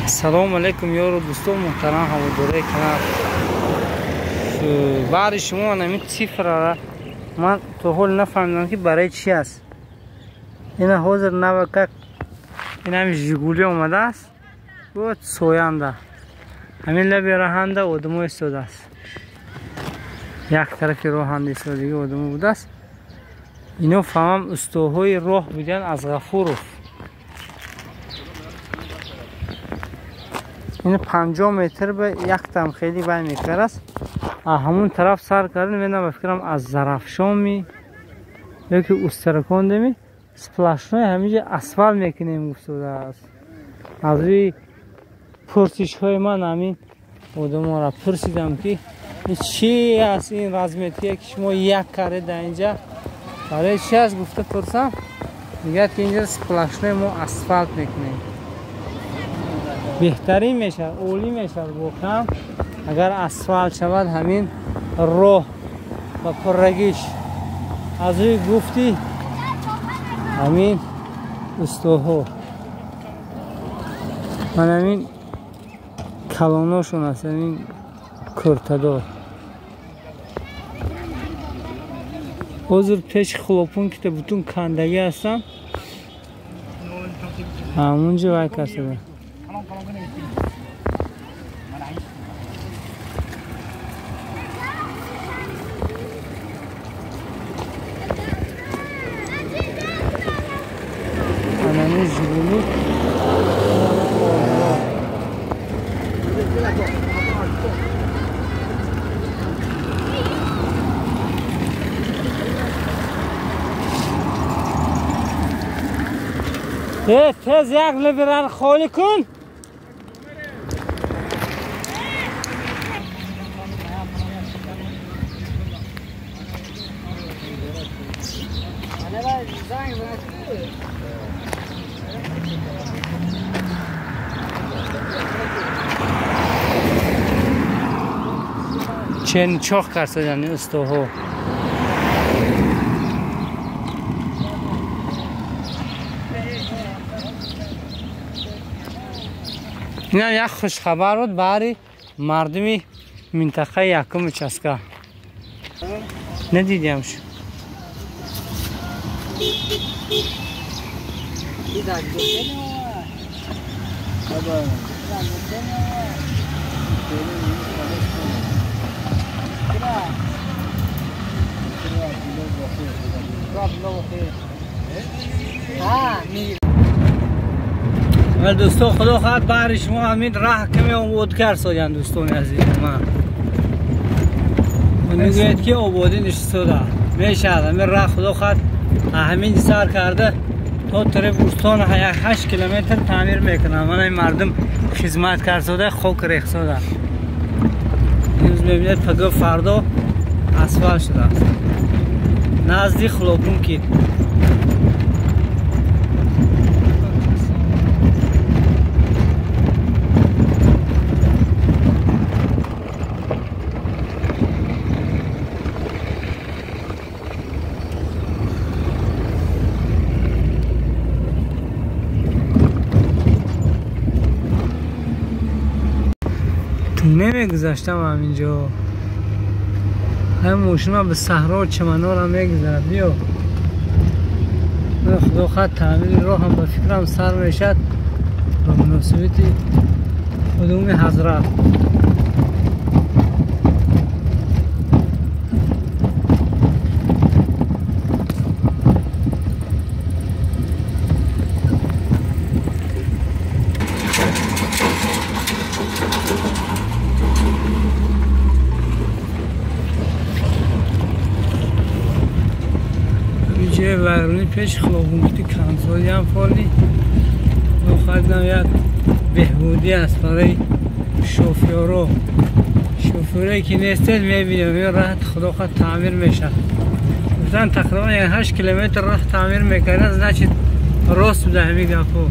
Салом алейкум ёру дӯстон муҳтарам ҳаводораи канал. Баъди шумо ҳамин цифрара ман то ҳол нафаҳмидам ки барои чи аст. Ина ҳозир навакак ин ҳамин Жигули омадааст, буд соянда. Ҳамин лаби раҳанда одамо истодааст. Як тарафи роҳанда истодагӣ одамо будааст. Ино фаҳмам устоҳои роҳ буданд аз Ғафуров. Ин 50 метр ба яктам хеле вай мекард. Ҳамун тараф сар кардем, менам ба фикрам аз Зарафшоми ёки Устаракондеми сплошной ҳаминҷа асфалт мекунем гуфтудааст. Аз рӯи пурсишҳои ман ҳамин одамонро пурсидам ки чи аст ин разметкие ки шумо як каред дар инҷа, барои чи аст гуфта пурсам, мегӯяд ки инҷа сплошной мо асфалт мекунем. Беҳтарин мешавад, олӣ мешавад воқеан агар асфалт шавад ҳамин роҳ ба пуррагиш. Аз рӯи гуфти ҳамин устоҳо ман ҳамин калоношон аст, ҳамин куртадор. Ҳозир пеши хлопун ки бутун кандагӣ ҳастам, ҳамунҷо вай касада. Анани Жигули тез як либерал холӣ кун. Чен чоқ карсадан устоҳо. Инам як хушхабар буд баҳри мардуми минтақаи якум участка. Надидиам шу. دوستان خدا خواهد بحر شما همین راه کمی آباد کرد سادن دوستان عزیز من. میگوید که آبادی نشسته میشد همین راه خدا خواهد همین سر کرده تا طرف استان 8 کیلومتر تعمیر میکنه. من این مردم خدمت کرد ساده خاک ریخت ساده. امروز میبینید پگاه فردا اسفالت شده است نزدیک خلابون که نمیگذاشتم همینجا. همین ماشین به صحرا و چمنار هم میگذرد. بیا خدا خواهد تعمیر راه هم به فکرم سر میشد به مناسبت قدوم حضرت. ویرانی پیش خلابون که کنسالی هم فالی خواهدم یک بهبودی است برای شوفیرو. شوفیرایی که نیستید میبینیم این راه خدا خواهد تعمیر میشه. گفتن تقریبا 8 کیلومتر راه تعمیر میکنه، значит راست بوده همین گپو.